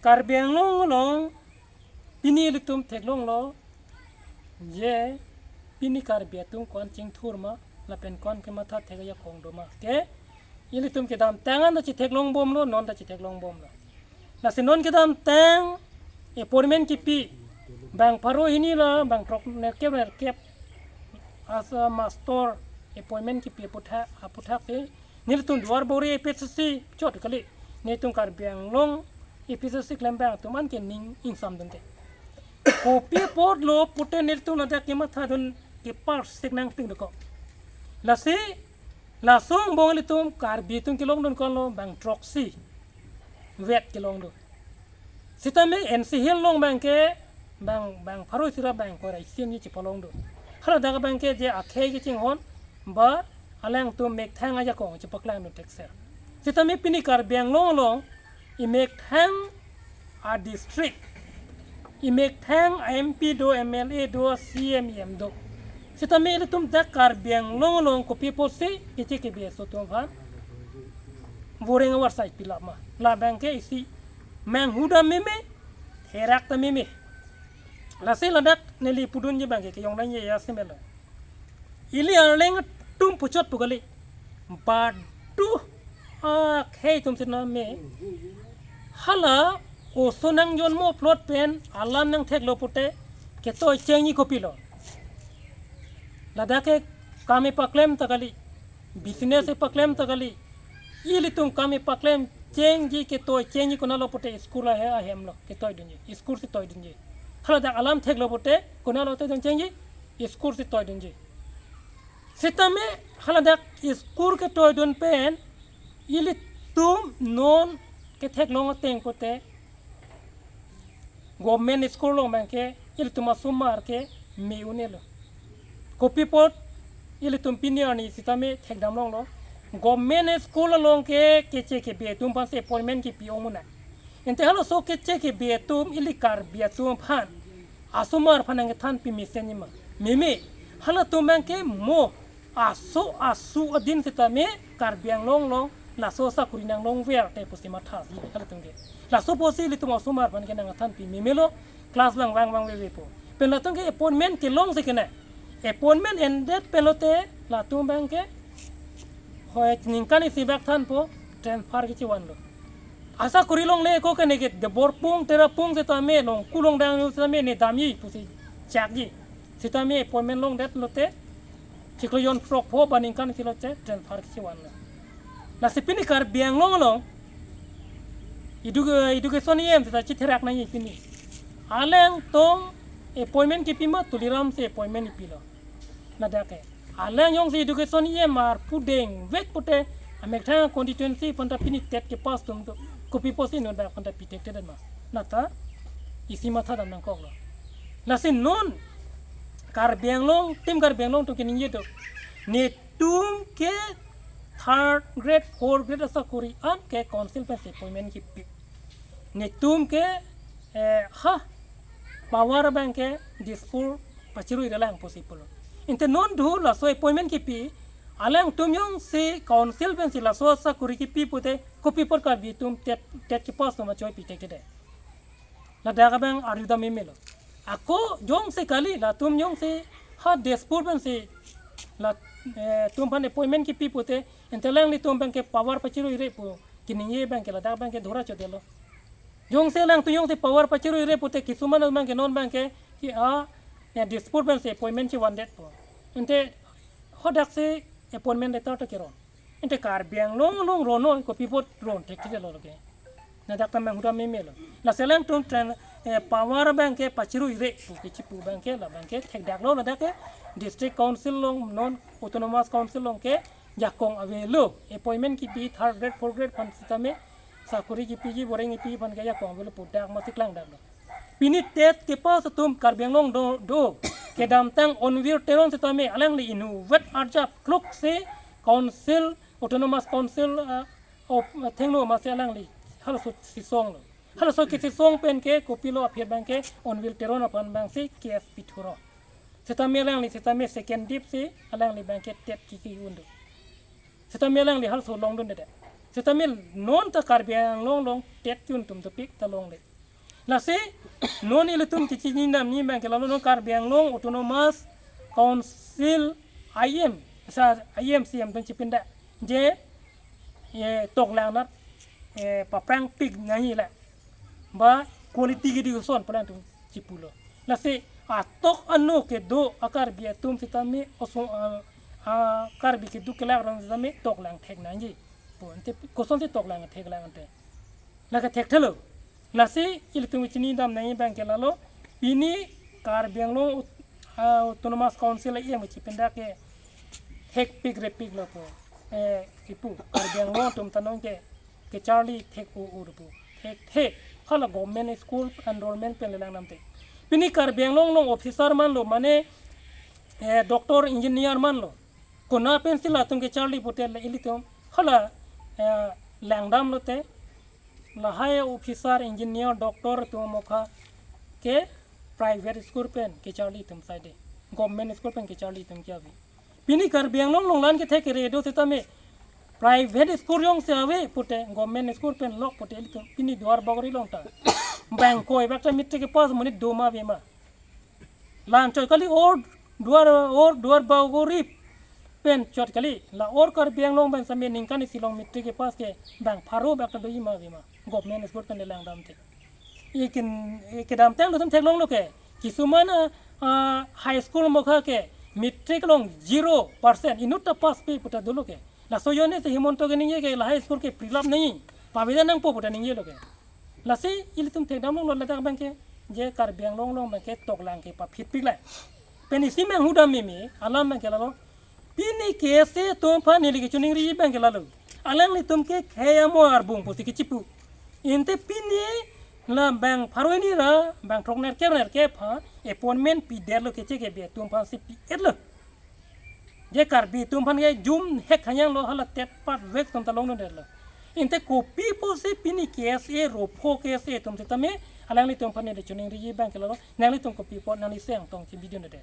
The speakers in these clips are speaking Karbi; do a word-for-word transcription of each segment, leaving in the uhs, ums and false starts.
Karbi Anglong along pini ilitum theklonglo, je pini Karbi atum ko-an chingthur ma, lapen ko-an kematha thek ajakong do ma. Ke ilitum kedamtang an ta chetheklongbomlo, non ta chetheklongbomlo. Lasi non kedamtang appointment kipi, bang pharo hini lo, bang throknerkep nerkep, asa master appointment kipi aputhak, aputhak si nelitum Duarbagori A P S C chot kali, nelitum Karbi Anglong A P S C klembang atum an ke ning ingsamdunde. Kopi apotlo pute nelitum ladak kemathadun ke parsik nangpingdukok. Lasi laso angbong ilitum Karbi atum kelongdun konlo bang throksi vet kelongdun. Sitame N C Hills along bang ke bang, bang pharo isi ra bang kora isi ni chepalongdun. Haladak bang ke je akhei kechinghon ba alangtum methang ajakong chepaklangdun thekser. Sitame pini Karbi Anglong along emethang adistrict, emethang M P do, M L A do, C M, E M do. Sitame ilitum dak Karbi Anglong along kopi apotsi keche kebe aso atum aphan voreng avarsai pilap ma? La bang ke isi manghu dam meme, therak dam meme. Lasi ladak neli pudunji bang ke keyong nangji ya simelo. Ili arleng atum puchot pu kali. Badu akhei atum sitame hala oso nangjonmo plot pen alam nangtheklo pute ketoi chengji kopilo? Ladak ke kam epaklem ta kali, business epaklem ta kali. Ilitum kam epaklem chengji, ketoi chengji konatlo pute school ahe ahemlo ketoidunji, school si toidunji. Haladak alam theklo pute konatlo toidun chengji, school si toidunji. Sitame haladak school ketoidun pen ilitum non ketheklong ateng pute government school along bang ke ilitum asomar ke me un-elo. Kopi apot ilitum pini arni sitame thekdam longlo. Government school along ke keche kebe atum aphansi appointment kipi ong un-e. Ante halaso keche kebe atum ili Karbi atum aphan, asomar aphan nangkethan pi mesen ma? Meme. Halatum bang ke mo aso asu adin sitame Karbi Anglong along laso asakori nanglongver te pusi mathasi halatum ke. Laso apotsi ilitum asomar aphan ke nangkethan pi memelo, class vang vang vangveve po. Pen latum ke appointment kelong si kene. Appointment endet pen lote latum bang ke hoi ningkan isi bak thanpo, transfer kechevanlo. Asakori longle ko kene ke Deborpung, Terapung sitame, Longku Longdang sitame ne damji pusi chakji. Sitame appointment longdet lote chiklo jon phrokpho ba ningkan isi lo che transfer kechevanlo. Lasi pini Karbi Anglong along edu-, education E M sita chitherak nangji pini. Alangtum appointment kipi ma, Tuliram si appointment kipilo? Ladak ke alang jongsi education E M arpu dengvek pute amethang constituency aphan ta pini TET kepass atum do, kopi apotsi non dak aphan ta pi thekthedet ma? Nata isi mathadam nangkoklo. Lasi non Karbi Anglong, Team Karbi Anglong atum keningje do, netum ke third grade, fourth grade asakori an ke council pensi appointment kipi. Netum ke, eh, ha power bang ke Dispur pachirui relang pusi pulo. Ante non do laso appointment kipi, alangtum jongsi council pensi laso asakori kipi pute kopi apot Karbi atum TET, TET kepass atum achoi pi thekthedet? Ladak abang arjudam memelo. Ako jongsi kali, latum jongsi ha Dispur pensi la, eh, tum aphan appointment kipi pute, ante alanglitum bang ke power pachiruire pu keningje bang ke ladak bang ke dhora chodelo. Jongsi alangtum jongsi power pachiruire pute kisuman bang ke non bang ke ke a, ya, Dispur pensi appointment chevandetpo. Ante hadaksi appointment letter ta keron. Ante Karbi Anglong along ronoi, kopi apot ron thekthedetlo ke? Ladak ta manghu dam memelo. Lasi alangtum tren, eh, power bang ke pachiruire pu kechipu bang ke, la bang ke thekdaklo, ladak ke District Council along, non Autonomous Council along ke jakong avelo. Appointment kipi third grade, fourth grade aphan sitame, sakori kipiji, boreng kipi aphan ke jakong avelo pu dak masi klangdaklo. Pini TET kepass atum Karbi Anglong do, do. Kedamtang Onvir Teron sitame alangli inutvet arjap klok si council, Autonomous Council, uh, of, uh, thengno masi alangli halaso chesonglo. Halaso kechesong pen ke kopilo aphi bang ke Onvir Teron aphan bangsi case pithuro. Sitame alangli sitame second dip si alangli bang ke TET kiki un do. Sitame alangli halaso longdunde. Sitame non ta Karbi Anglong along TET ki-un atum dopik ta longle. Lasi non ilitum kachinidamji abang ke lalo, non Karbi Anglong Autonomous Council I M, sa I M C M atum chipindak je, eh, toklang nat, eh, paprangpik nangji la, ba quality education pu alangtum chipulo. Lasi atok ano kedo a-Karbi atum sitame oso, ah, ah, Karbi keduk kelak rong sitame toklang thek nangji pu. Ante kosonsi toklang thek lang ante? Lake thekthelo. Lasi ilitum chinidam nangji abang ke lalo, pini Karbi Anglong Aut-, ah, Autonomous Council I M chipindak ke thekpik repiklo pu. Eh, ipu Karbi Anglong atum ta non ke kecharli thek-o-o pu. Thekthe. Hala government school enrollment pen le langdamte. Pini Karbi Anglong along officer manlo, mane, eh, doctor, engineer manlo, kona pensi latum kecharli pute le ilitum hala, eh, langdamlote, lahai officer, engineer, doctor atum amokha ke private school pen kecharli atum asai de, government school pen kecharli atum ke ave. Pini Karbi Anglong along la-an kethe kere do sitame, private school jongsi ave pute, government school pen lok pute ilitum pini Duar Bagori along ta bang koi bak ta matric kepass amonit do ma ave ma? La-anchot kali, or Duar, or Duar Bagori pen chot kali, la or Karbi Anglong pen sitame ningkan isi along matric kepass ke bang pharo bak ta doji ma ave ma, government school pen le langdamte? Ikin, ikedamtang ilitum theklonglo ke. Kisuman, ah, ah, high school amokha ke matric along zero percent, inut ta pass pi pu ta dolo ke. Laso ajoine si Himanta ke ningje ke lahai school ke prilap nangji, pavedet nangpo pu ta ningjelo ke. Lasi ilitum thekdamlonglo ladak abang ke, je Karbi Anglong along abang ke toklang ke paphitpik la. Pen isi menghudam meme alam abang ke lalo, pini K S A atum aphan neli kachiningri abang ke lalo, alanglitum ke khei amo arbung pusi kechipu. Ante pini la bang pharo hini ra bang throknerkep nerkep aphan appointment pidetlo, keche kebe atum aphansi pi-etlo. Je Karbi atum aphan ke jum hek hanyang lo, hala tet pat vek atum ta longdundetlo. Ante kopi pusi pini K S A, ropho K S A atum sitame, alanglitum aphan neli kachiningri abang ke lalo, nanglitum kopi apot nangli seng tong ke bidunde?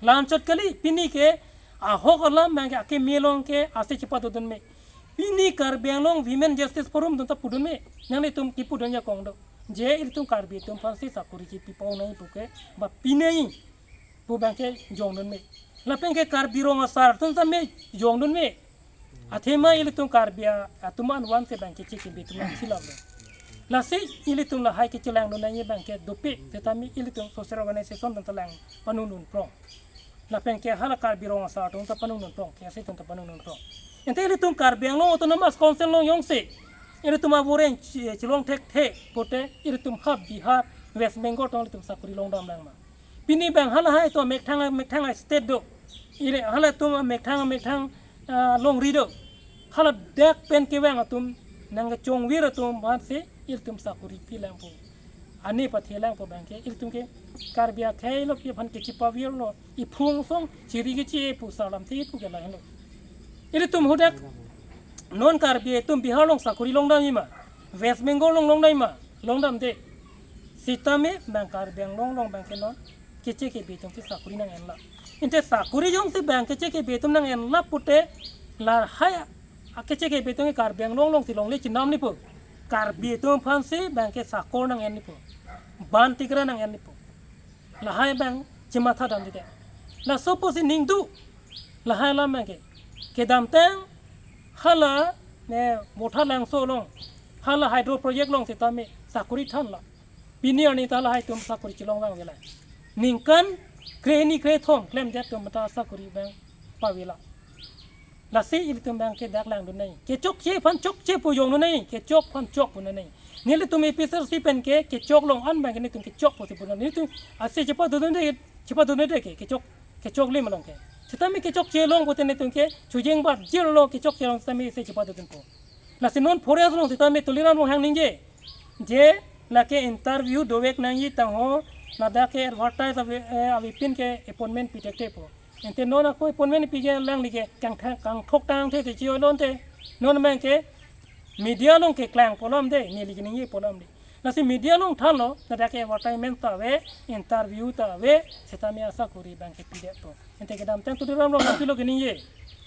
La-anchot kali, pini ke ahok alam abang ke akeme along ke ase chepadodun me. Pini Karbi Anglong Women Justice Forum atum ta pudun me, nanglitum kipudun ajakong do? Je ilitum Karbi atum aphansi sakori kipi pon nangji pu ke, ba pi nangji pu abang ke jongdun me. Lapen ke Karbi Rong Asar atum sitame jongdun me. Athema ilitum Karbi a-, atum an vansi abang ke keche kebe atum nangchilaplo. Lasi ilitum lahai kechelangdun nangji abang ke dopik, sitame ilitum social organization atum ta lang panunun prong. Lapen ke hala Karbi Rong Asar atum ta panunun prong, K S A atum ta panunun prong. Ante ilitum Karbi Anglong Autonomous Council along jongsi ilitum aboreng chi-, chilong thekthe pute, ilitum ha Bihar, West Bengal along ilitum sakori longdam lang ma? Pini abang halahai atum methang methang state do, ili halatum methang methang, ah, longri do, haladak pen kevang atum, nangkechongvir atum aphansi ilitum sakori pilangpo, ani pathelangpo abang ke, ilitum ke Karbi akhei lo pi aphan kechipavirlo, iphung song chiri kechi-e pu salam thi pu ke lahenlo. Ilitum hadak non Karbi atum Bihar along sakori longdamji ma, West Bengal along longdamji ma? Longdamde. Sitame bang Karbi Anglong along abang ke non keche kebe atum ke sakori nang-enlap. Ante sakori jongsi bang keche kebe atum nang-enlap pute, lahai akeche kebe atum ke Karbi Anglong alongsi longle chenam nipo. Karbi atum aphansi abang ke sakor nang-en nipo, ban tikra nang-en nipo. Lahai abang chematha damde. Laso pusi ning do. Lahai alam abang ke, kedamtang hala, ne, Vothatlangso along, hala hydro project along sitame sakori thanlo. Pini arni ta lahai atum sakori chelongvang ave la. Ningkan krehini krethom klemdet atum ta sakori abang pave la. Lasi ilitum abang ke dak langdun nangji. Kechokche aphan chokche pu jongdun nangji, kechok aphan chok pudun nangji. Nelitum A P H L C pen ke kechok along an abang ke nelitum kechok pusi pudun nangji. Nelitum ase chepadodunde, chepadodunde ke, kechok, kechok lim along ke. Sitame kechokche along pute nelitum ke chojeng bat jir along kechokche along sitame ase chepadodunpo. Lasi non forest along sitame Tuliram Ronghang ningje, je lake interview dovek nangji tangho, ladak ke advertise ave, eh, avepin ke appointment pi thekthepo. Ante non ako appointment pi ke alangli ke kangthang, kangthok tangthe te chi-oi lonte. Non abang ke media along keklang pu alam de, neli keningje pu alam de. Lasi media along thanlo, ladak ke advertisement ta ave, interview ta ave, sitame asakori abang ke pidetpo. Ante kedamtang Tuliram Ronghang pilo keningje,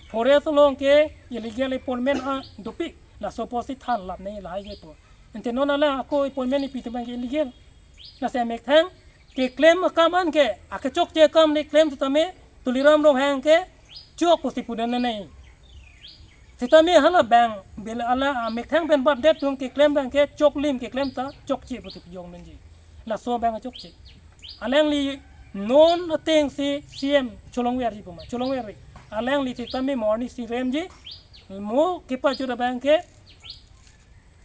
forest along ke illegal appointment a dopik, laso pusi thanlap nangji lahai ke pu. Ante non alang ako appointment pi atum abang ke illegal. Lasi amethang keklem akam an ke, akechokche akam le klem sitame Tuliram Ronghang ke chok pusi punan nai. Sitame hala abang bil ala amethang pen bat det tung keklem abang ke choklim keklem ta chokche pusi pujong nangji. Laso abang chokche. Alangli non ateng si C M cholongverji puma, cholongver. Alangli sitame morni si remji, mo kepajut abang ke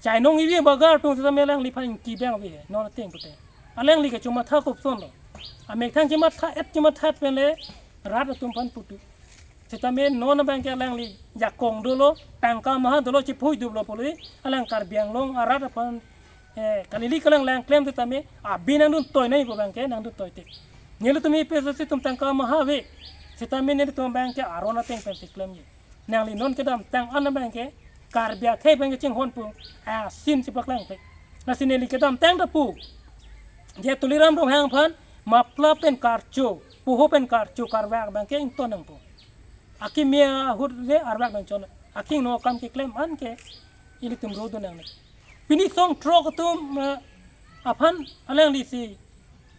chainong ivi bagar tung sitame alangliphan ingki abang ave, non ateng pute. Alangli ke chomatha kopson lo. Amethang chomatha et chomatha et pen le rat atum aphan putu. Sitame non abang ke alangli jakong dolo, tangka maha dolo, chiphui duplo pulote, alang Karbi Anglong arat aphan, eh, kalili kalang lang klem sitame, abin nangdun toi nai pu abang ke, nangdun toi te. Nelitum A P H L C atum tangka maha ave, sitame nelitum abang ke aron ateng pen si klemji. Nangli non kedamtang an abang ke, Karbi akhei abang ke chinghon pu, asin chipaklang te. Lasi neli kedamtang ta pu. Je Tuliram Ronghang aphan, mapla pen karcho, puho pen karcho, karvak abang ke ington nangpo. Akimi ahut le arvak nangchon. Akehingno akam keklem an ke ilitum rodun nangne. Pini song throk atum, eh, aphan alangli si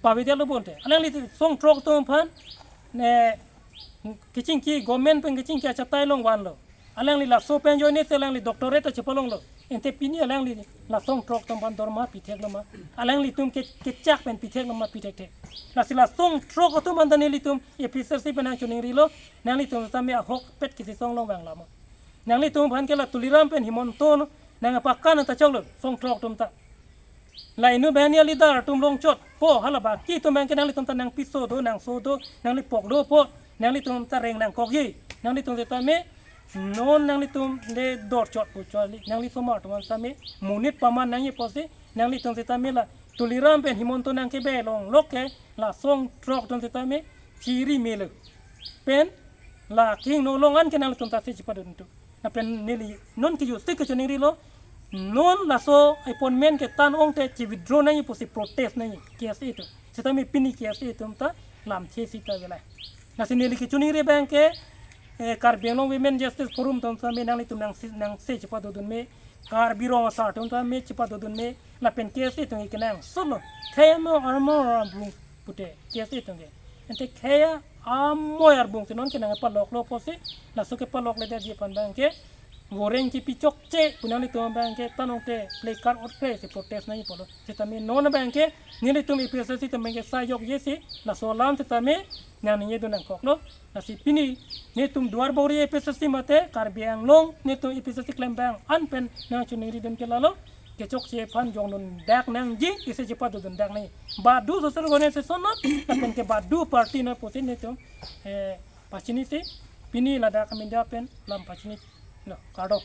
pavedetlo bonte. Alangli si song throk atum aphan ne kechingki government pen kechingki achatai along vanlo. Alangli laso pen ajoine si alangli doctorate ta chepalonglo. Ante pini alangli la song throk atum aphan dorma pitheklo ma? Alanglitum ke kechak pen pitheklo ma, pithekthek? Lasi la song throk atum aphan ta nelitum A P H L C pen nangchoningrilo, nanglitum tame ahokpet kisi song long vanglo ma? Nanglitum aphan ke la Tuliram pen Himanta nangpakan ta choklo song throk atum ta. La inut banghini a-leader atum longchotpo, hala baki atum abang ke nanglitum ta nangpiso do, nangso do, nanglipok dopo, nanglitum ta reng nangkokji, nanglitum sitame non nanglitum le dorchot pu chot li, nangli somar atum sitame monit paman nangji pusi, nanglitum sitame la Tuliram pen Himanta nangkebe longlok ke la song throk atum sitame chiri melo. Pen la akehingno along an ke nanglitum ta se chipadun tu. Lapen neli non kejut si kechoningrilo, non laso appointment ke tan ong te chi-withdraw nangji pusi protest nangji K S A atum. Sitame pini K S A atum ta lamthe sita velai. Lasi neli kechoningri abang ke, eh, Karbi Anglong Women Justice Forum atum sitame nanglitum nangsi, nangse chipadodun me, Karbi Rong Asar atum sitame chipadodun me, lapen K S A atum ke kenangsot lo. Khei amo armor arbung pute K S A atum ke. Ante khei amoi arbung si non ke nangpaloklo pusi, laso kepalokledetji aphan abang ke voreng kipi chokche pu nanglitum abang ke tan ong te placard otpre si protest nangji pulo. Sitame non abang ke nelitum A P H L C atum abang ke sai jokje si laso alam sitame nangningjedun nangkoklo. Lasi pini netum Duarbagori A P H L C mate Karbi Anglong netum A P H L C klem abang an pen nangchoningridun ke lalo, kechokche aphan jongdundak nangji, isi chipadodundak nangji. Badu social organization non, lapen ke badu party non pusi netum, eh, pachini si, pini ladak kami da pen lam pachini. No, kardom.